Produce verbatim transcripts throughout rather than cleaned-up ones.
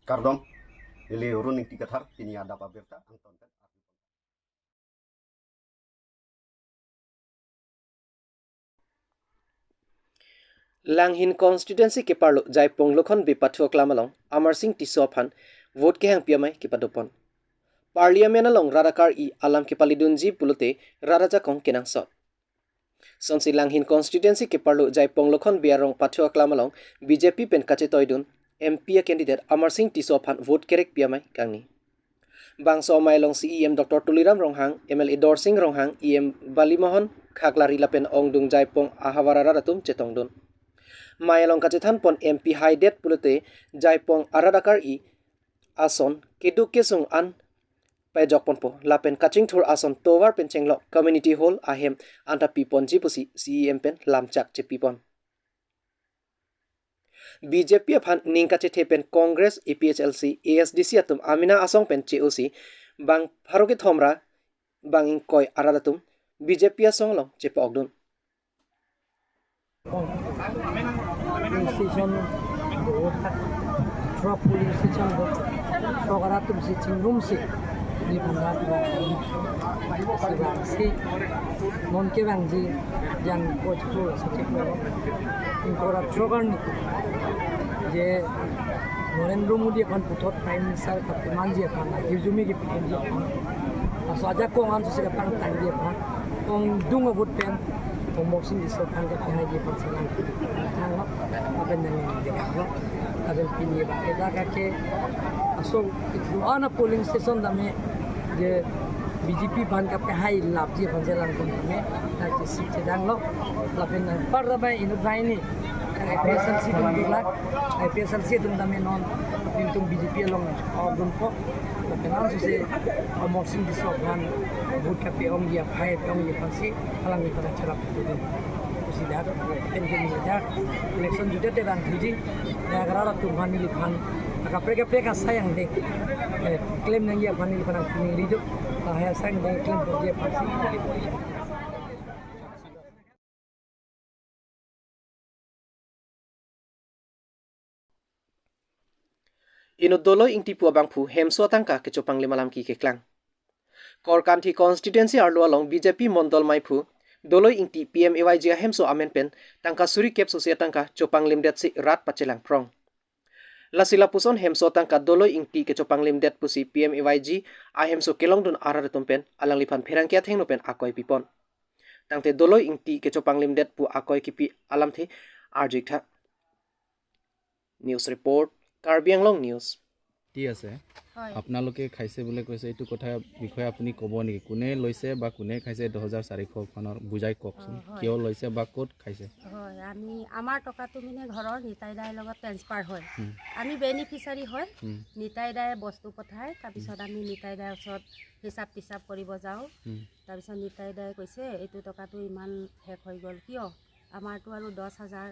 Kardom, neli Arun Ingti Kathar, pini adap abirta, angton pen. Langhin constituency keparlo Jaipong Lokhon Bey pathu aklam along Amarsing Tisso aphan vote kehangpi amei kepadopon. Parliament along rat akar-i alam kepalidunji pulote rat ajakong kenangsot. Sonsi Langhin constituency keparlo Jaipong Lokhon Bey arong pathu aklam along B J P pen kachetoidun M P a candidate Amarsing Tisso aphan vote kerekpi amei kangni. Bangso amei along C E M Doctor Tuliram Ronghang, M L A Dorsing Ronghang, E M Balimohon Khaklari lapen ongdung Jaipong ahavar arat atum chetongdun. Amei along kachethanpon M P haidet pulote Jaipong arat akar-i ason keduk kesung an pejokponpo lapen kachingthur ason tovar pen chenglok community hall ahem anta piponji pusi C E M pen lamchak chepipon. B J P aphan ning kachethe pen Congress, A P H L C, A S D C atum amena asong pen che-osi bang pharo kethom ra bang ingkoi arat atum B J P asong along chepokdun. Polling station, throk polling station, throk arat atum si chingrumsi, ni bhanda si bang si non kevangji jang kochko sachiko ingkoi ra throk arni je Narendra Modi aphan puthot Prime Minister kapemanji aphan, hirjume kepinji aphan, laso ajakong an sisi kapangtangji aphan, ongdung a-vote pen Amarsing Tisso aphan kapehaiji aphan selam thanglo, lapen nangli nangdeklo, lapen pini ba eda kake aso do-an a-polling station tame je B J P aphan kapehailapji aphan selam tum tame, nangsi chedanglo, lapen nang par tame inut banghini A P H L C atum dulak, A P H L C atum tame non pintung B J P along ongdunpo. Lapen nang suse Amarsing Tisso aphan vote kape-ongji aphai pe-ongji aphansi alangli pada cherap dun. Pusi dak pen ke neli dak election jutdet bang thuji. Dak arat atum aphan neliphan akaprek kaprek asai angdeng, eh, claim nangji aphan neliphan nangchini riduk. Lahai asai angdeng claim ponji aphansi neli bor-i. Inut Doloi Ingti pu abangphu hemso atangka kechopanglim alam ke keklang. Korkanthi constituency arlo along B J P mondol meiphu Doloi Ingti P M A Y G ahemso amen pen tangka suri kep sosi atangka chopanglimdetsi rat pachelang prong. Lasi lapuson hemso atangka Doloi Ingti kechopanglimdet pusi P M A Y G ahemso kelongdun arat atum pen alangliphan pherangke athengno pen akoi pipon. Tangte Doloi Ingti kechopanglimdet pu akoi kipi alamthe arjutha. News report, Karbi Anglong News. ঠিক আছে। হয়। আপোনালোকে খাইছে বুলি কৈছে, এইটো কথা বিষয়ে আপুনি ক'ব নেকি? কোনে লৈছে বা কোনে খাইছে দহ হাজাৰ চাৰিশ খনৰ? বুজাই কওকচোন। অ, হয়। কিয় লৈছে বা ক'ত খাইছে? হয়, আমি, আমাৰ টকাটো মানে ঘৰৰ নিতাই দাইৰ লগত ট্ৰেন্সফাৰ হয়। হুম। আমি বেনিফিচিয়াৰী হয়। হুম। নিতাই দাই বস্তু পঠায়, তাৰপিছত হুম। আমি নিতাই দাইৰ ওচৰত হিচাপ তিচাপ কৰিব যাওঁ। হুম। তাৰপিছত নিতাই দাই কৈছে, "এইটো টকাটো ইমান শেষ হৈ গ'ল কিয়? আমাৰতো আৰু দহ হাজাৰ,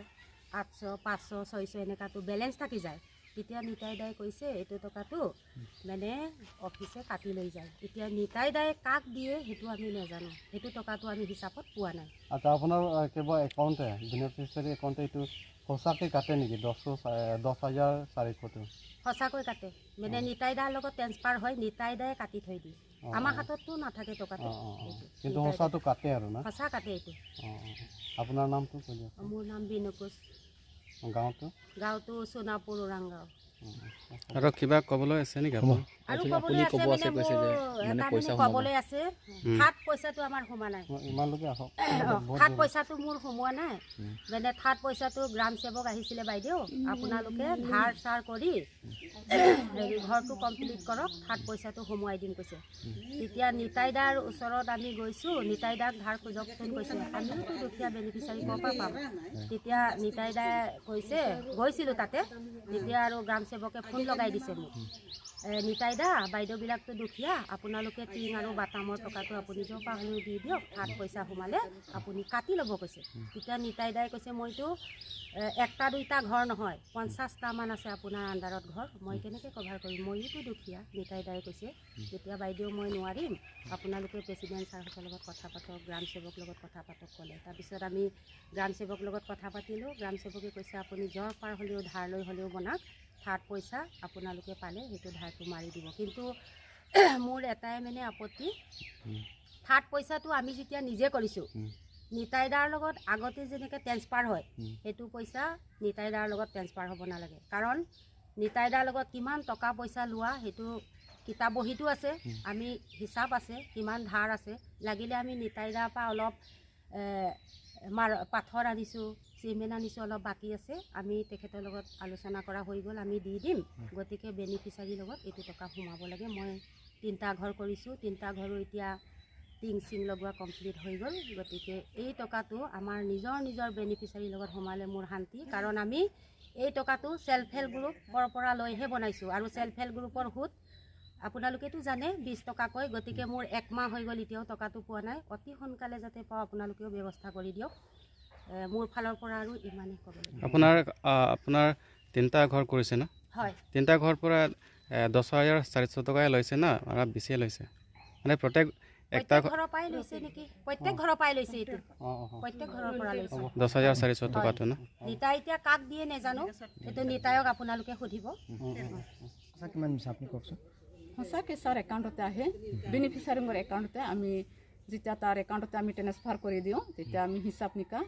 আঠশ, পাঁচশ, ছয়শ এনেকাতো বেলেঞ্চ থাকি যায়।" তেতিয়া নিতাই দাই কৈছে, "এইটো টকাটো মানে অফিচে কাটি লৈ যায়।" এতিয়া নিতাই দাই কাক দিয়ে সেইটো আমি নাজানো, সেইটো টকাটো আমি হিচাপত পোৱা নাই। আচ্ছা, আপোনাৰ, আহ, কিবা একাউণ্টে, বেনিফিচিয়াৰী একাউণ্টে এইটো সঁচাকৈ কাটে নেকি? দহ, আহ, দহ হাজাৰ চাৰিশটো? সঁচাকৈ কাটে, মানে অ। নিতাই দাৰ লগত ট্ৰেন্সফাৰ হয়, নিতাই দাই কাটি থৈ দিয়ে। অ, আমাৰ অ। হাতততো নাথাকে টকাটো। অ, অ, অ। এইটো। কিন্তু নিতাই সঁচাটো দাই। কাটে আৰু না? সঁচা কাটে এইটো। অ, অ, অ। আপোনাৰ নামটো কৈ দিয়ক। মোৰ নাম বিনু কোচ। গাঁওটো? গাঁওটো সোণাপুৰ ওৰাং গাঁও। অ, অ, অ। আৰু কিবা ক'বলৈ আছে নেকি আপোনাৰ? আৰু আপুনি ক'বলৈ আছে ক'ব মানে আছে কৈছে যে মোৰ মানে এটা পইচা মানে সোমাব। ক'বলৈ আছে। হুম। থাৰ্ড পইচাটো আমাৰ সোমা নাই। অ, ইমানলৈকে আহক। অ, বহুত থাৰ্ড দূৰ। পইচাটো মোৰ সোমোৱা নাই। হুম। মানে থাৰ্ড পইচাটো গ্ৰাম সেৱক আহিছিলে বাইদেউ, আপোনালোকে ধাৰ চাৰ কৰি হেৰি, ঘৰটো কমপ্লিট কৰক, থাৰ্ড পইচাটো সোমোৱাই দিম কৈছে। তেতিয়া নিতাই দাৰ ওচৰত আমি গৈছোঁ, নিতাই দাক ধাৰ খোজকচোন কৈছে। আমিওতো দুখীয়া বেনিফিচিয়াৰী ক'ৰ পৰা পাম? তেতিয়া নিতাই দাই কৈছে, গৈছিলোঁ তাতে, তেতিয়া আৰু গ্ৰাম সেৱকে ফোন লগাই দিছে মোক। "এ, নিতাই দা, বাইদেউবিলাকতো দুখীয়া, আপোনালোকে টিং আৰু বাটামৰ টকাটো আপুনি য'ৰ পৰা হ'লেও দি দিয়ক, থাৰ্ড পইচা সোমালে আপুনি কাটি ল'ব," কৈছে। তেতিয়া নিতাই দাই কৈছে, "মইতো, এ, একটা দুইটা ঘৰ নহয়, পঞ্চাশটামান আছে আপোনাৰ আণ্ডাৰত ঘৰ, মই কেনেকৈ কভাৰ কৰিম? ময়োতো দুখীয়া," নিতাই দাই কৈছে। "তেতিয়া বাইদেউ মই নোৱাৰিম, আপোনালোকে প্ৰেচিডেণ্ট ছাৰহঁতৰ লগত কথা পাতক, গ্ৰাম সেৱক লগত কথা পাতক," ক'লে। তাৰপিছত আমি গ্ৰাম সেৱক লগত কথা পাতিলোঁ। গ্ৰাম সেৱকে কৈছে, "আপুনি য'ৰ পৰা হ'লেও ধাৰ লৈ হ'লেও বনাওক, থাৰ্ড পইচা আপোনালোকে পালে সেইটো ধাৰটো মাৰি দিব। কিন্তু মোৰ এটাই মানে আপত্তি, হুম। থাৰ্ড পইচাটো আমি যেতিয়া নিজে কৰিছোঁ, হুম। নিতাই দাৰ লগত আগতে যেনেকে ট্ৰেন্সফাৰ হয়, হুম। সেইটো পইচা নিতাই দাৰ লগত ট্ৰেন্সফাৰ হ'ব নালাগে। কাৰণ নিতাই দাৰ লগত কিমান টকা পইচা লোৱা সেইটো কিতাপ বহীতো আছে, হুম। আমি হিচাপ আছে, কিমান ধাৰ আছে। লাগিলে আমি নিতাই দাৰ পৰা অলপ, এ, মাৰ পাথৰ আনিছোঁ, চিমেণ্ট আনিছোঁ, অলপ বাকী আছে, আমি তেখেতৰ লগত আলোচনা কৰা হৈ গ'ল, আমি দি দিম। হুম। গতিকে বেনিফিচিয়াৰীৰ লগত এইটো টকা সোমাব লাগে। মই তিনিটা ঘৰ কৰিছোঁ, তিনিটা ঘৰো এতিয়া টিং চিং লগোৱা কমপ্লিট হৈ গ'ল। গতিকে এই টকাটো আমাৰ নিজৰ নিজৰ বেনিফিচিয়াৰীৰ লগত সোমালে মোৰ শান্তি, কাৰণ আমি এই টকাটো ছেল্ফ হেল্প গ্ৰুপৰ পৰা লৈহে বনাইছোঁ আৰু ছেল্ফ হেল্প গ্ৰুপৰ সুত আপোনালোকেতো জানে বিশ টকাকৈ। গতিকে মোৰ এক মাহ হৈ গ'ল, এতিয়াও টকাটো পোৱা নাই। অতি সোনকালে যাতে পাওঁ, আপোনালোকেও ব্যৱস্থা কৰি দিয়ক। এ, মোৰ ফালৰ পৰা আৰু ইমানেই ক'ব লাগে। আপোনাৰ, আ, আপোনাৰ তিনিটা ঘৰ কৰিছে ন? হয়। তিনিটা ঘৰ পৰা, এ, দহ হাজাৰ চাৰিশ টকাই লৈছে না আৰু বেছিয়ে লৈছে? মানে প্ৰত্যেক একটা প্ৰত্যেক ঘ- ঘৰৰ পৰাই লৈছে নেকি? প্ৰত্যেক ঘৰৰ পৰাই লৈছে এইটো। অ, অ, অ। প্ৰত্যেক ঘৰৰ পৰা লৈছে। দহ হাজাৰ চাৰিশ টকাটো ন? নিতাই এতিয়া কাক দিয়ে নেজানো, সেইটো নিতায়ক আপোনালোকে সুধিব। উম, উম, উম। সঁচা কিমান মিছা আপুনি কওকচোন। সঁচাকে ছাৰ একাউণ্টতে আহে, বেনিফিচিয়াৰী মোৰ একাউণ্টতে। আমি যেতিয়া তাৰ একাউণ্টতে আমি ট্ৰেন্সফাৰ কৰি দিওঁ, তেতিয়া আমি হিচাপ নিকাচ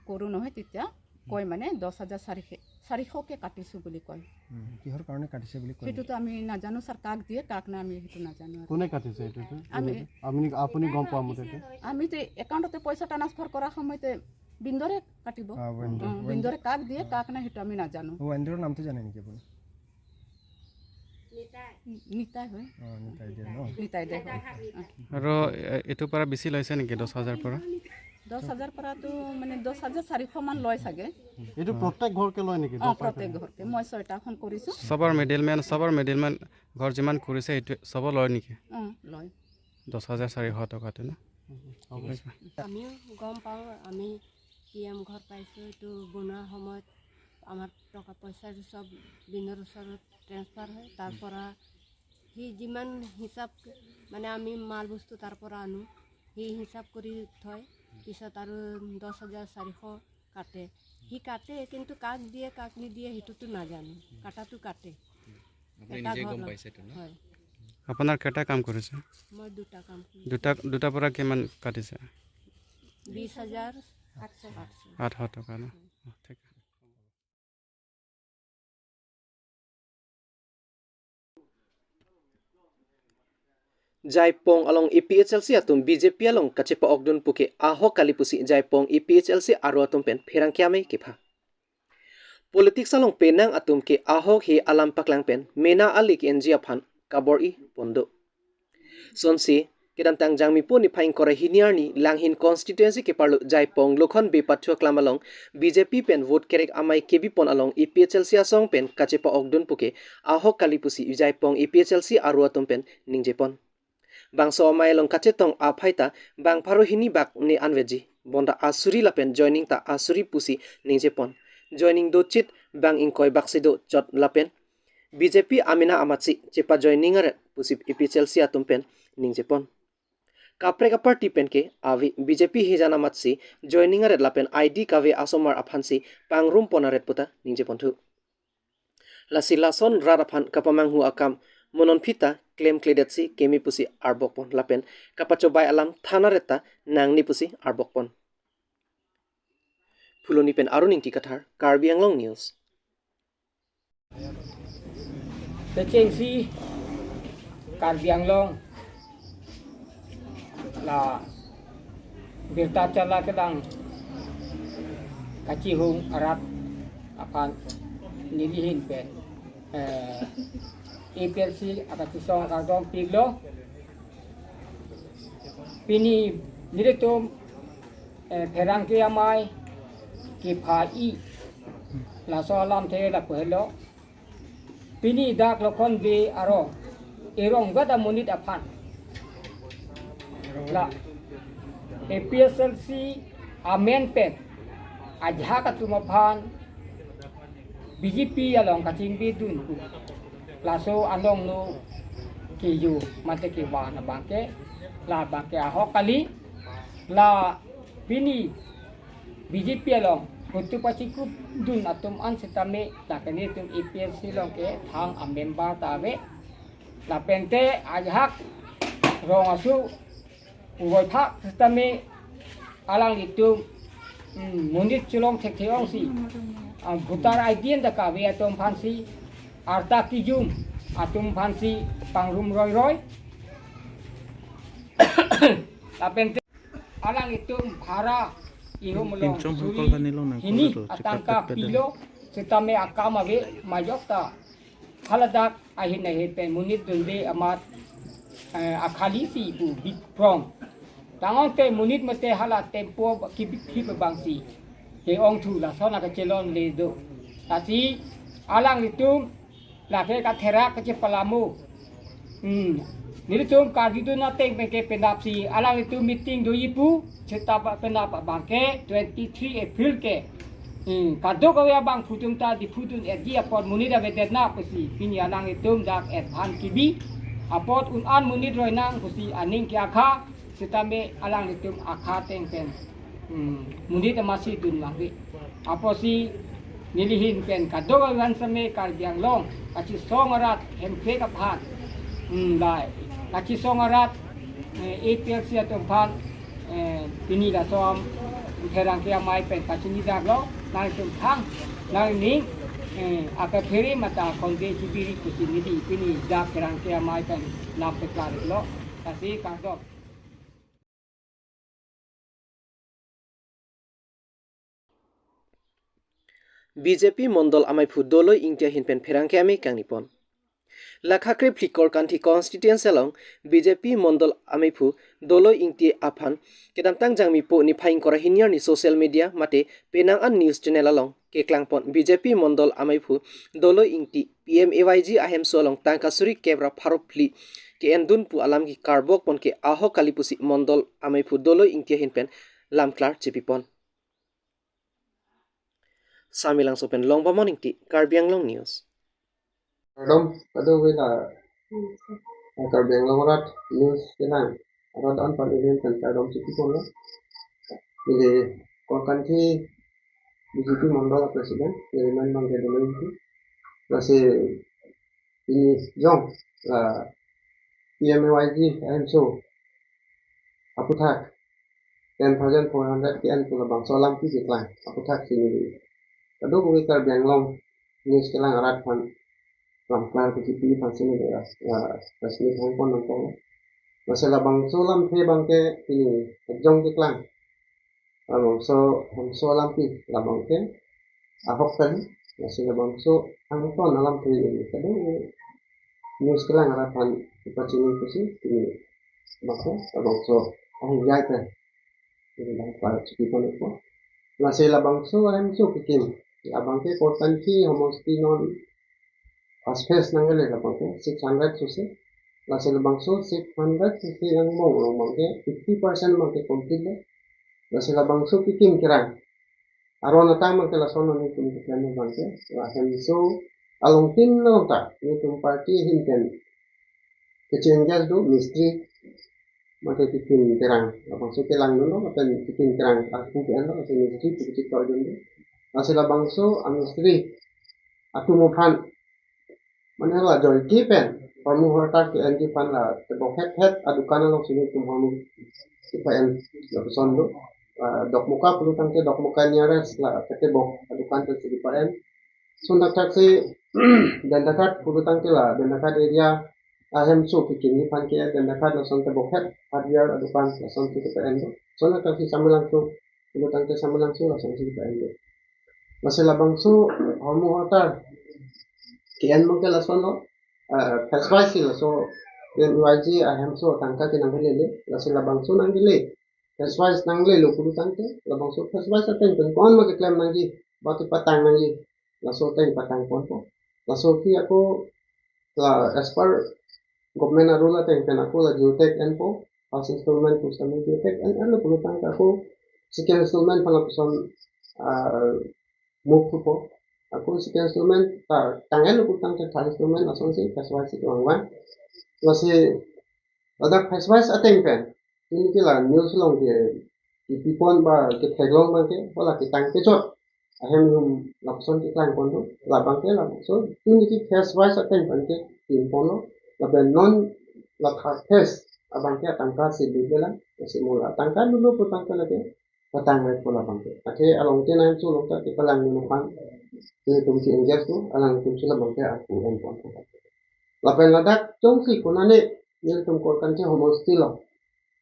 কৰোঁ নহয়, তেতিয়া কয় মানে দহ হাজাৰ চাৰিশ, চাৰিশকে কাটিছোঁ বুলি কয়। উম, কিহৰ কাৰণে কাটিছে বুলি কয়? সেইটোতো আমি নাজানো ছাৰ, কাক দিয়ে কাক নাই আমি সেইটো নাজানো আৰু। কোনে কাটিছে এইটোতো? আমি। আপুনি, আপুনি গম পোৱা মতেতো? আমি যে একাউণ্টতে পইচা ট্ৰেন্সফাৰ কৰা সময়তে ভিনদেউৰে কাটিব। অ, ভিনদেউ। অ, ভিনদেউৰে কাক দিয়ে কাক নাই সেইটো আমি নাজানো। অ, ভিনদেউৰ নামটো জানে নেকি আপুনি? নিতাই হয়। অ, নিতাই দে ন? নিতাই দে হয়। আৰু, এ, এইটোৰ পৰা বেছি লৈছে নেকি দহ হাজাৰ পৰা? দহ হাজাৰ পৰাতো মানে দহ হাজাৰ চাৰিশ মান লয় চাগে। এইটো প্ৰত্যেক ঘৰকে লয় নেকি? অ, প্ৰত্যেক ঘৰকে। মই ছয়টাখন কৰিছোঁ। চবৰ মিডিলমেন, চবৰ মিডিলমেন ঘৰ যিমান কৰিছে, এইটো চবৰ লয় নেকি? অ, লয়। দহ হাজাৰ চাৰিশ টকাটো ন? আমিও গম পাওঁ, আমি পি এম ঘৰ পাইছোঁ, এইটো বনোৱা সময়ত আমাৰ টকা পইচাটো চব ভিনদেউৰ ওচৰত ট্ৰেন্সফাৰ হয়। তাৰ পৰা সি যিমান হিচাপ, মানে আমি মাল বস্তু তাৰ পৰা আনো, সি হিচাপ কৰি থয়। পিছত আৰু দহ হাজাৰ চাৰিশ কাটে। সি কাটে, কিন্তু কাক দিয়ে কাক নিদিয়ে সেইটোতো নাজানো। কাটাটো কাটে। আপুনি এটা নিজে ঘৰ গম লগ- পাইছে এইটো ন? হয়। আপোনাৰ কেইটা কাম কৰিছে? মই দুটা কাম কৰিছোঁ। দুটা, দুটাৰ পৰা কিমান কাটিছে? বিশ হাজাৰ আঠশ। আঠশ টকা ন? অ, ঠিক আছে। Jaipong along A P H L C atum B J P along kachepa-okdun puke ahok kali pusi Jaipong A P H L C aru atum pen pherangke amei kepha. Politics along penang atum ke ahok he alam paklang pen mena ali ke-enji aphan kabor-i pon do. Sonsi, kedamtang Jangmipo niphai ingkoi ra hini arni Langhin constituency keparlo Jaipong Lokhon Bey Pathu aklam along B J P pen vote kerek amei kebi pon along A P H L C asong pen kachepa-okdun puke ahok kali pusi Jaipong A P H L C aru atum pen ningje pon. Bangso amei along kachetong aphai ta bang pharo hini bak ne anveji. Bonta asuri lapen joining ta asuri pusi ningje pon. Joining do chit bang ingkoi bak si do chot lapen B J P amena amatsi chepa joining aret pusi A P H L C atum pen ningje pon. Kaprek aparty pen ke ave B J P hijan amatsi joining aret lapen I D kave asomar aphansi pangrum pon aret puta ningje pon thu. Lasi lason rat aphan kapamanghu akam monon phita klemkledetsi keme pusi arbok pon lapen kapachobai alam than aret ta nangne pusi arbok pon. Phuloni pen Arun Ingti Kathar, Karbi Anglong News. Kechengsi Karbi Anglong la birta chala kedang kachihung arat aphan nelihin pen, eh, A P H L C akachisong akadom piklo. Pini nelitum, eh, pherangke amei kepha-i laso alamthe lapu helo. Pini dak Lokhon Bey arong erong gada monit aphan la A P H L C amen pen ajahak atum aphan B J P along kachingbidun pu laso anong no keyo mate kevan abangke, la abangke ahok kali. La pini B J P along Kutu pachikup dun atum an sitame, lake nelitum A P H L C along ke thang a-member ta ave. Lapente ajahak rong asu uvoi thak sitame alanglitum, mm, monit cholong thekthe ongsi, ah, voter I D an ta kave atum aphansi arta kijum atum aphansi pangrum roiroi. Lapente alanglitum bhara ihum along Pinchong suri hangkol kani long nang hini kodo, atangka chikap pet pet pilo, sitame akam ave majok ta haladak ahin ahin pen monit dunde amat, eh, akhali si pu bikprong. Tangte monit mate hala tempo kibikhi bangsi ke-ongthu lason akachelongle do. Lasi alanglitum lake katherak kachepalamo. Hmm. Nelitum karjudun ateng pen ke penapsi alanglitum meeting doji pu, seta penap abang ke twenty-three April ke. Hmm. Kadokave abangphu atum ta Diphu dun-etji apot monit avedet nang pusi pini alanglitum dak et aphan kibi. Apot un-an monit roi nang pusi aning ke-akha, sitame alanglitum akha ateng pen, hmm, monit amatsi dun vangve. Apotsi neli ahin pen kadokave an sitame Karbi Anglong kachesong arat hemprek aphan, hmm, lai kachesong arat, eh, A P H L C atum aphan, eh, pini laso pherangke amei pen pachini daklo, nangtum thang nangning, eh, akaphere mate konde chibiri pusi neli pini dak pherangke amei pen lam peklarlo. Lasi kardom. B J P Mondol Ameiphu Doloi Ingti ahin pen pherangke amei kangni pon. Lakha krephli Korkanthi constituency along B J P Mondol Ameiphu Doloi Ingti aphan kedamtang Jangmipo niphai ingkoi ra hini arni social media mate penang an news channel along keklangpon B J P Mondol Ameiphu Doloi Ingti P M A Y G ahemso along tangka suri kep ra pharo phli ke-endun pu alam ke karbok pon ke ahok kali pusi Mondol Ameiphu Doloi Ingti ahin pen lamklar chipipon. Samelangso pen Longbamon Ingti, Karbi Anglong News. Kardom, kadokave la, eh, Karbi Anglong arat news kelang arat an panilen pen kardom chipiponlo. Neli Korkanthi B J P Mondol President, Chairman abang ke Doloi Ingti. Lasi pini jong la P M A Y G ahemso aputhak ten thousand four hundred ke-en pu labangso alampi keklang aputhak si neli kadokave Karbi Anglong news kelang arat aphan lamklar kechipi aphansi neli, ah, press meet hangpon nangkok. Lasi labangso alamthe abang ke pini ekjong keklang labangso, hemso alampi labang ke ahok kali. Lasi labangso angton alamthe neli kadokave news kelang arat aphan kepachini pusi pini mako labangso ahok jai pen neli lamklar chipiponpo. Lasi labangso ahemso kekim, labang ke Korkanthi homosti non first phase nangkele labang ke six hundred sose. Lasi labangso six hundred sose angbong along abang ke fifty percent abang ke complete le. Lasi labangso kekim kerang aron atang abang ke lason nelitum keklem abang ke, la hemso alongtin along ta nelitum party ahin pen kecheng gas do mistri mate kekim kerang, labangso kelangdunlo, mate kekim kerang aku ke-enlo, mate mistri pu kechiklo dun do. Lasi labangso amistri atum aphan mane la joike pen hormu hortar ke-enji aphan la tebok het het adukan alongsi nelitum hormu kepa-en lapuson do. Ah, Dokmoka pulo tangte Dokmoka nearest la ketebok adukan pensi kepa-en. Lason thakthak si Dendakhat pulo tangte la Dendakhat area ahemso kekimi aphan ke Dendakhat lason tebok het hardware adukan lasonsi kepa-en do. Lason thakthak si Samelangso pulo tangte Samelangso lasonsi kepa-en do. Lasi labangso hormu hortar ke-en abang ke lasonlo, eh, phase wise si laso P M A Y G ahemso tangka ke nangkelele, lasi labangso nangkele phase wise nanglelo pulo tangte, labangso phase wise ateng pen ko-an ma keklem nangji, ba kepatang nangji, laso ateng patangponpo. Laso ke ako la as per government a-rule ateng pen ako la geotag enpo, first installment pusitame geotag en, enlo pulo tangte ako second installment aphan lapuson, ah, move thupo. Ako second installment, ah, tang enlo pulo tangte third installment lasonsi phase wise si kevang vang. Lasi ladak phase wise ateng pen pini ke la news along ke kepipon ba ketheklong abang ke, hala ketang kechot ahem hum lapuson keklang ponlo, labangke lapuson, tun niki phase wise ateng abangke kim ponlo, lapen non la third phase abangke atangka si bibela, si mo la atangka dolo pu tangka lake, patang le pu labangke. Athe along ke nang chu long ta kepalang nung pan, nelitum si engage lo, alangtum si labangke aku en ponpo. Lapen ladak jongsi konane, nelitum Korkanthi Homosti lo,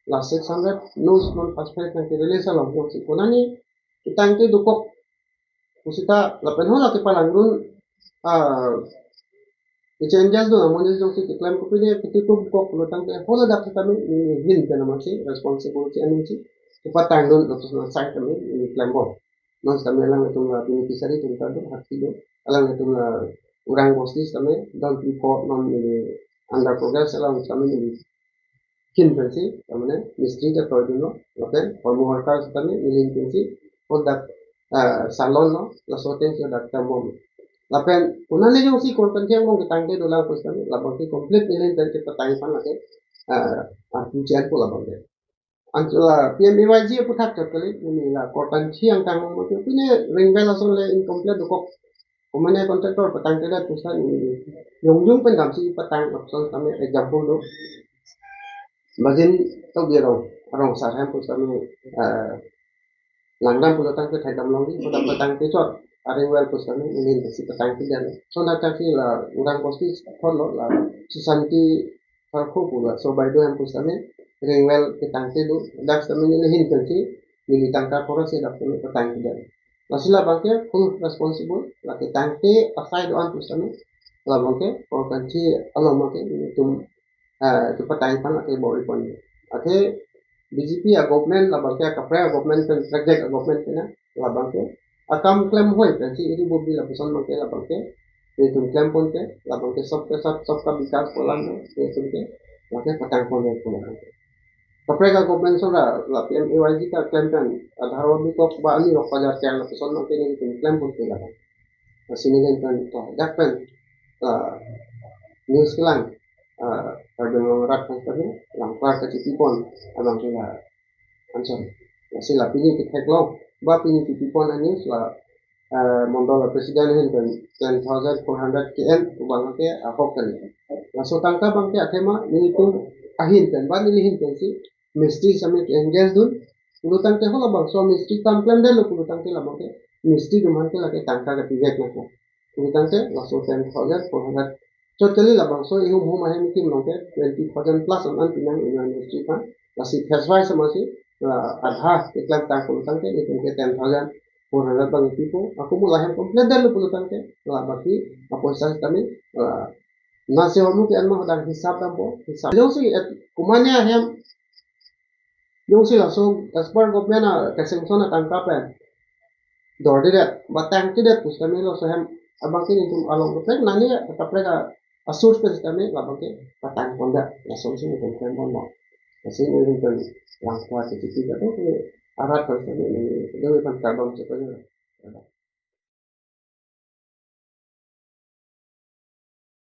la six hundred nos non pass phase nang ke release along jongsi konane, ketangte dokok, pusita lapen ho lake palangrun, ah, i changes do namun jongsi keklem kopine ketipu dokok lo tangte ho ladak sitame neli ahin pen amatsi responsible si aning si kepatang dun lo pusna sai tame neli klem bom. Non sitame alanglitum la beneficiary atum ta do, hati do. Alanglitum la Urang Bosti sitame don pi pho non neli under progress along sitame neli ahin pensi, ta mane mistri ta toy dunlo, lapen former worker sitame neli ahin pensi, product, ah, salon lo, laso ateng si dak tambom. Lapen konane jongsi Korkanthi angbong ketangte dolang pusitame, labangke complete neli ahin pensi patang pan lake, ah, arpu chen po labangke. Anchula P M A Y G aputhak chot kali, neli la Korkanthi angkang mo ke pine ring bell ason le incomplete dokok. Komane contractor patangtedet pusita neli jongjong pen damsi patang lapuson tame example do. Bajin Tokbi arong, arong sar hem pusitame, eh, langdam pulo tangte thaidam longji, pulo patangte chot, a ring bell pusitame neli ahin pensi patangte dam. Sona tangsi la Urang Bosti thot lo la Susanti Sarkho pu laso baideo hem pusitame ring bell ketangte do, dak sitame neli ahin pensi, neli tangka koros si dak sitame patangte dam. Lasi labangke full responsible, la ketangte asai do-an pusitame, labangke Korkanthi along abangke nelitum, ah, kepatang pan lake bor-i pon. Athe B J P a government labangke kaprek a government pen, kaprek a government pen na, labangke akam klem hoi pensi iri bobi lapuson abangke labangke nelitum klem ponte, labangke sabka saath sabka vikas pu alam do, nelitum ke, labangke patang ponte pu labangke. Kaprek a government sora la P M A Y G ta klem pen, Aadhaar abikok ba ani rok pajar tiang lapuson abangke nelitum klem ponte labang. Lasi neli ahin pen to dak pen, ah, news kelang, ah, Karbi Anglong arat pen tadi, Langpar kachipi pon abangke la anchot. Lasi la pini kethek lo, ba pini chipi pon a news la, eh, mondol president ahin pen ten thousand four hundred K N abangke ahok kali. Laso tangka abangke athema nelitum ahin pen, ba neli ahin pensi mistri sitame ke-engage dun. Pulo tangte ho labangso mistri kam klemdetlo pulo tangte labangke mistri atum aphan ke lake tangka kepivek nangkok. Pulo tangte laso ten thousand four hundred chot kali, labangso ihum hum ahem kim along ke twenty thousand plus an an pinang inut mistri aphan. Lasi phase wise amatsi, la adha keklem tang pulo tangte nelitum ke ten thousand four hundred abang pipo. Ako mo la hem complete detlo pulo tangte, la baki apoisa sitame, la nasi homu ke anma hodang hisap dampo, hisap. Jongsi et kumane ahem, jongsi laso as per government a kasanction atangka pen dordidet, ba tangtidet pusitame laso ahem abangke nelitum along kaprek nani kaprek a, a source pen sitame labangke patang pondet, laso si nelitum klem ponlo. Lasi nelitum Langpar kachipi kado ke arat pen sitame neli, neli pen karbam chepanya.